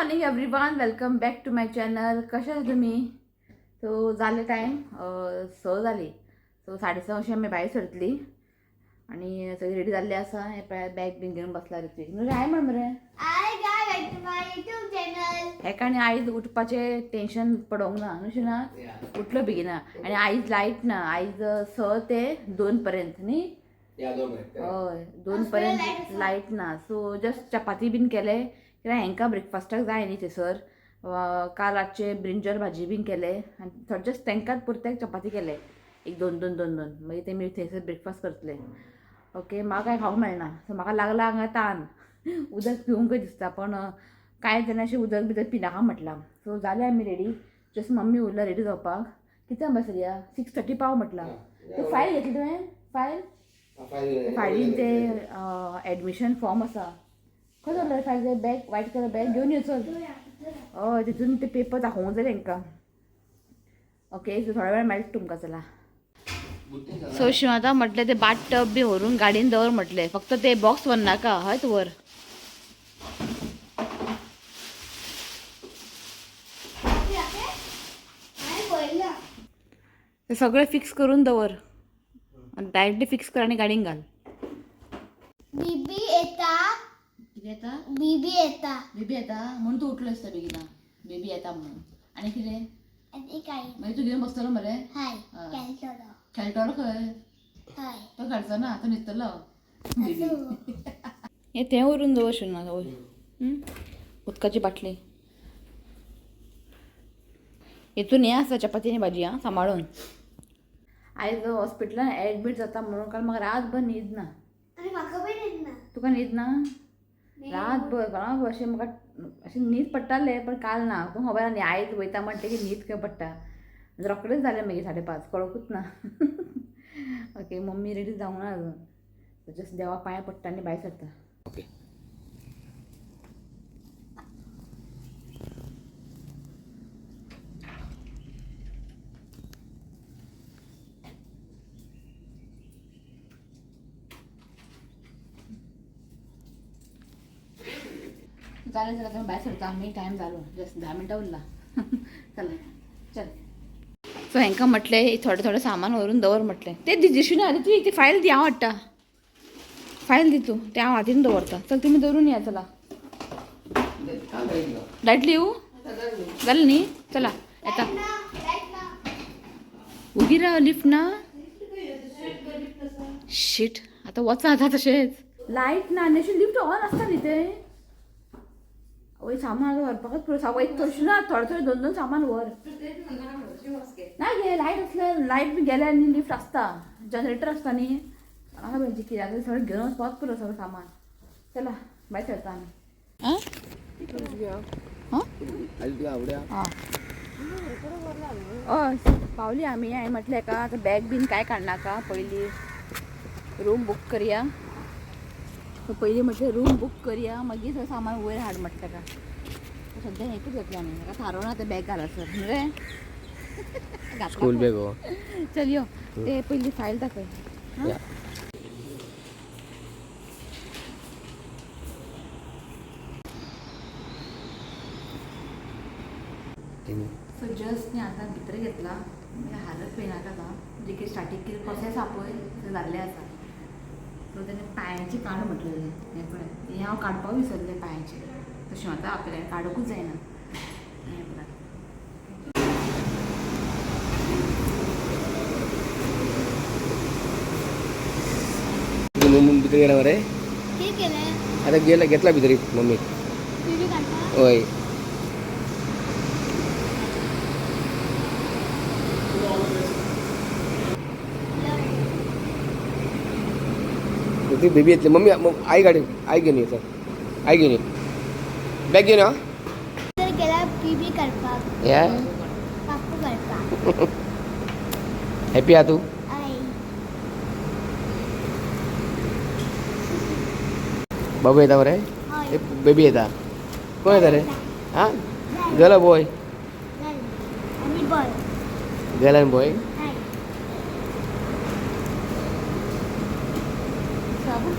Morning everyone, welcome back to my channel. कशें आसा तुमी? सो जालें टायम 6 जाली. सो 6:30 अशें आमी भायर सरतली आनी सगळीं रेडी जाल्ली आसा. हें पळय बॅग बीन घेवन बसला ऋत्वीक. न्हू हाय म्हण मरे. Hi guys, back to my YouTube channel. हेका आनी आयज उठपाचें टेंशन पडोंक ना न्हू शिना? उठलो बेगिना आनी आयज लायट ना. आयज 6 ते 2 पर्यंत न्ही? हय, 2 पर्यंत लायट ना. सो जस्ट चपाती बीन केले कित्याक हेंकां ब्रेकफास्टाक जाय न्ही थंयसर. काल रातचे ब्रिंजल भाजी बीन केले आनी थोडे जस्ट तांकांच पुरत्याक चपाती केले एक दोन दोन दोन दोन. मागीर तेमी थंयसर ब्रेकफास्ट करतले. ओके, म्हाका कांय खावंक मेळना. सो म्हाका लागला हांगा तान, उदक पिवंकय दिसता, पण कांय जाणां अशें उदक बिदक पिनाका म्हटलां. सो जाले आमी रेडी. जस्ट मम्मी उरला रेडी जावपाक. कितल्यांक बसया? 6:30 पाव म्हटलां. तूं फायल घेतली तुवें? फायल फायलीन ते एडमिशन फॉर्म आसा. खंय दवरलें file? Bag, white colour bag घेवन यो चल. हय, तितून ते पेपर दाखोवंक जाय तांकां. ओके, सो थोड्या वेळ मेळटा तुमकां. चला. सो शिव आतां म्हटलें ते बाट टब बी व्हरून गाडयेन दवर म्हटलें, फक्त ते बॉक्स व्हरनाका. हयच व्हर. ते सगळें फिक्स करून दवर आनी डायरेक्टली फिक्स कर आनी गाडयेन घाल. बीबी येता. कितें येता? बीबी येता. बेबी येता म्हणून तूं उठलो आसता बेगिना, बेबी येता म्हणून. आनी कितें? आनी काय? मागीर तूं घेवन बसतलो मरे? हाय. हय. खेळटलो. खेळटलो खंय? हय. तो खेळचो ना, तो न्हिदतलो बेबी. आसूं. हे तें व्हरून दवर शिवना, उदकाची बाटली. हितून हें आसा चपाती आनी भाजी. आं, सांबाळून. आयज हॉस्पिटलान एडमीट जाता म्हणून काल म्हाका रातभर न्हीद ना. आनी म्हाका बी न्हीद ना. तुका न्हीद ना? रातभर कोणाक अशें म्हाका अशें न्हीद पडटालें, पण काल ना. तुका खबर आहा न्ही, आयज वयता म्हणटकीर न्हीद खंय पडटा. रोखडेच जालें मागीर 5:30, कळोकूच ना. ओके, मम्मी रेडी जावंक ना अजून. जस्ट देवा पांय पडटा आनी भायर सरता. ओके. चालेल, चला तुम्ही बाहेर सरता आमी. टायम जालो, जस्ट 10 मिनटां उरला. चला चल. सो हेंकां म्हटलें थोडें थोडें सामान व्हरून दवर म्हटलें. ते दिशी ना तुवें ती फायल दी, हांव हाडटा. फायल दी तूं, तें हांव हातीन दवरता. चल तुमी दवरून या. चला, लायटली येवं जालें न्ही? चला येता. ना, लायट ना. उगी राव, लिफ्ट ना. शीट, आतां वचा आतां तशेंच. लायट ना आनी अशें लिफ्ट ऑन आसता न्ही तें. वय, सामान आतां व्हरपाकच पुरो. वय तशें ना, थोडें थोडें दोन दोन सामान व्हर. ना गे, लायट आसल्यार लायट बी गेल्यार न्ही लिफ्ट आसता, जनरेटर आसता न्ही. कोणाक खबर कित्याक सगळें घेवन वचपाक पुरो सगळें सामान. चला भायर सरता आमी. आं आं हय, पावली आमी. हांवें म्हटलें हेका आतां बॅग बीन कांय काडनाका, पयलीं रूम बूक करया. सो पयलीं म्हटलें रूम बूक करया, मागीर सगळें सामान वयर हाड म्हटलें ताका. सद्या हेकूच घेतलें आमी. ताका थारोवना तें बॅग घालासर रे. स्कूल बॅग हो. चल यो, ते पयलीं फायल दाखय. या. सो जस्ट न्ही आतां भितर घेतला. हालत पळयनाका आतां, म्हणजे कितें स्टार्टींग कितें प्रोसेस आहा पळय तें जाल्लें आसा. सो तेणें पांयांचें काड म्हटलेलें, हें पळय, हें हांव काडपाक विसरलें पांयांचें. तशें आतां आपल्याक काडूंकूच जायना. हें पळय. मम्मी भितर गेला मरे. कितें केलें? आता गेला, घेतला भितर मम्मी. बीबी काडटा. हय. ती बेबी येतली. मम्मी, आई गाडी आई घेवन ये. चल, आई घेवन ये, बॅग घेवन यो. तर गेला बीबी काडपाक. या. पाप्पू काडपाक. हॅपी आहा तूं? हय. बाबू येता मरे? हय. बेबी येता. कोण येता रे? हां, गर्ल बॉय? गर्ल आनी बॉय. गर्ल आनी बॉय. हय. साबू.